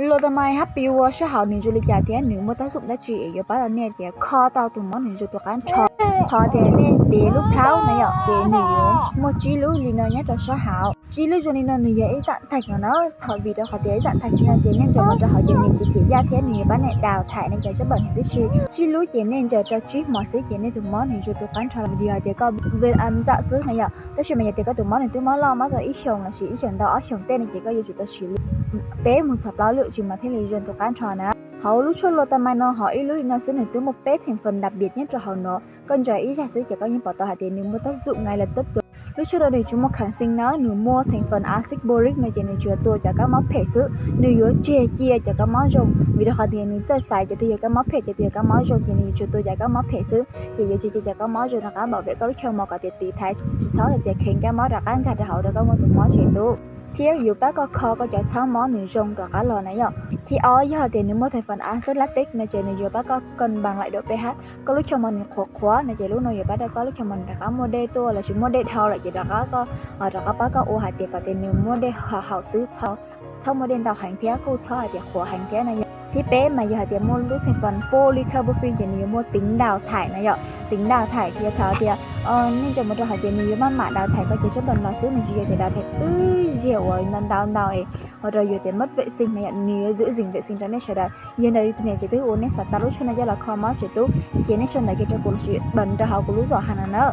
Glutamine hab pis ua sab hauv nws zoo li cas thiab nws muaj tab zoom dab tsi es yuav pab rau nej tias kho tau tus mob nws zoo tus qab nrho. Qhov tias nej tis lub plhaub na yom, ces nws yuav muaj tsib lub li no nyob rau sab hauv. Tsib lub zoo li no nws yog ib zam thais no na. Thaum vim rau qhov tias ib zam thais li no ces nej ntsaws mus rau hauv ces nws tiv ciam yaj thiab nws yuav pab nej daus thaiv nej cov tsab npam nws tib si. Tsib lub ces nej ntsaws rau tsib hmo xwb ces nej tus mob nws zoo tus qab nrho los yog tias koj vim am zam xwb na yom. Tab sis mas yog tias koj tus mob nws twb mob loj mob tau ib xyoos lossis ib xyoos ntau ob xyoos tej ne ces koj yuav tsum tau siv li peb mus txog plaub lwm tsis mas thiaj li zoo tus qab nrho na. Hauv lub tshuaj glutamine no hauv ib lub li no xwb nws twb muaj peb theem fam dav piam nyob rau hauv no. Koj ntsaws ib zag xwb ces koj yeej pom tau hais tias nws muaj tab zoom ngay lawm tub txug. Lub tshuaj no nws tsis muaj kháng sinh na, nws muaj theem fam acid boric no ces nws tsuas tua cov kab mob phem xwb, nws yuav tseg cia cov kab mob zoo. Vim rau qhov tias nws txawj xaiv cov twg yog kab mob phem cov twg yog kab mob zoo ces nws tsuas tua cov kab mob phem xwb ces yuav tseg cia cov kab mob zoo rov qab bảo vệ koj lub chaw mos kom tias tiv thaiv tsis txhob hais tias kheev kab mob rov qab nkag rau hauv rau koj muaj tus mob tseem tub. Thiab yuav pab koj kho koj cov txhab mob nws zoo rov qab los na yom. Thib ob yog tias nws muaj theem fam acid lactic no ces nws yuav pab koj cân bằng lại độ pH, koj lub chaw mos nws qhuav qhuav no ces lub no yuav pab rau koj lub chaw mos nws rov qab muaj dej tuaj lossis muaj dej dhau lawm ces rov qab koj, rov qab pab koj ua hais tias kom tias nws muaj dej haum xwb, txhob muaj dej ntau heev thiab kuj txhob hais tias qhuav heev thiab na yom. Thib peb mas yog hais tias muaj lub theem fam polycarbonate ces nws yuav muaj tính đào thải na yom. Tính đào thải yog thaum tias nej ntsaws mus rau hauv ces nws yuav maj mam đào thải koj cov tsab npam los xwb, nws tsis yog tias đào thải ib zaug uas ntau ntau ntau es ua rau yus tias mất vệ sinh na yom, nws yuav giữ gìn vệ sinh rau nej sawv daws. Yog ntawd yus tus niam tsev twb ua nej xav tau lub tshuaj no coj los kho mob tseem tub, ces nej sau ntawv kiag rau kuv lossis bấm rau hauv kuv lub zom hais no na.